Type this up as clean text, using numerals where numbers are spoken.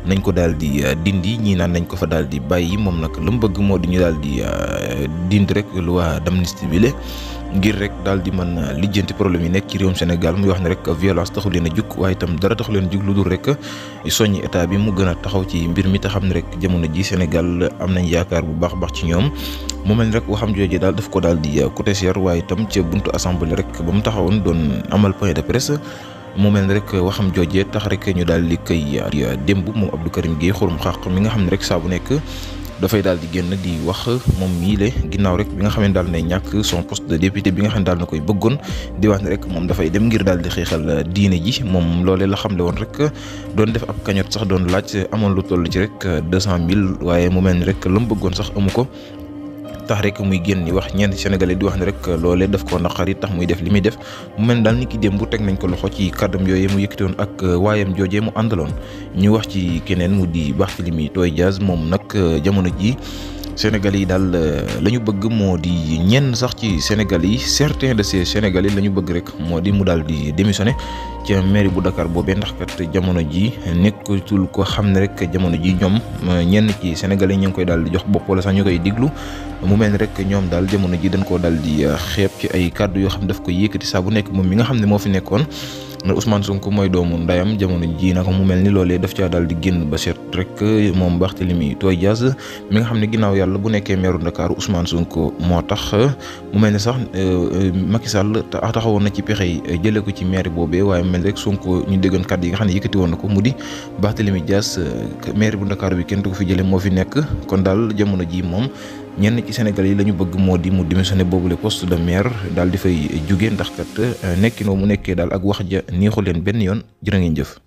nañ ko daal di dindi ñii naan nañ ko fa daal di bàyyi moom nag lu mu bëgg moo di ñu daal di dindi rek loi d'amnistie bi ngir rek daal di mën lijjanti problème yi nekk ci réewum Sénégal muy wax ne rek violence taxu leen a jug waaye itam dara taxu leen a jug lu dul rek soññi état bi mu gën a taxaw ci mbir mi te xam ne rek jamono ji Sénégal am nañ yaakaar bu baax baax ci ñoom. mu mel ni rek waxam jooju daal daf ko daal di côté cher waaye itam ca buntu assemblée rek ba mu taxawoon doon amal point de presse. mu mel ni rek waxam joojee tax rek ñu daal di koy démb moom Abdou Karim Gueye xurum xaq mi nga xam ne rek saa bu nekk dafay daal di génn di wax moom mii le ginnaaw rek bi nga xam ne daal na ñàkk son poste de député bi nga xam ne daal na koy bëggoon di wax ne rek moom dafay dem ngir daal di xeexal diine ji moom loolee la xamle woon rek doon def ab cagnotte sax doon laaj amoon lu toll ci rek 200 000 waaye mu mel ni rek la mu bëggoon sax amu ko. tax rek muy génn di wax ñeent sénégalais di wax ne rek loolee daf koo naqari tax muy def li muy def mu mel daal ni ki démb teg nañ ko loxo ci kàddam yooyee mu yëkkati woon ak waayam joojee mu àndaloon ñu wax ci keneen mu di Barthélémy Toye Dias moom nag jamono ji Sénégal yi daal la ñu bëgg moo di ñenn sax ci Sénégal yi certains de ces Sénégalais la ñu bëgg rek moo di mu daal di démissionné ci mairie bu Dakar boobee ndax kat jamono ji nekkatul ko xam ne rek jamono ji ñoom ñenn ci Sénégalais ñu ngi koy daal di jox bopp wala sax ñu koy diglu mu mel ni rek ñoom daal jamono ji dañ koo daal di xeeb ci ay kàddu yoo xam daf ko yëkkati saa bu nekk moom mi nga xam ne moo fi nekkoon. Ousmane Sonko mooy doomu ndayam jamono ji nag mu mel ni loolee daf caa daal di génn ba seet rek moom Barthélémy Toye Dias mi nga xam ne ginnaaw yàlla bu nekkee meeru Ndakaaru Ousmane Sonko moo tax mu mel ni sax Macky Sall taxawoon na ci pexe yi jëlee ko ci maire boobee waaye mu mel rek Sonko ñu déggoon kàddu yi nga xam ne yëkkati woon na ko mu di Barthélémy Dias maire bu Ndakaaru bi kenn du ko fi jëlee moo fi nekk kon daal jamono ji moom. ñenn ci Sénégal yi la ñu bëgg moo di mu démissionné boobule poste de maire daal di fay jóge ndax kat nekkinoo mu nekkee daal ak wax ja neexu leen benn yoon jërë ngeen jëf.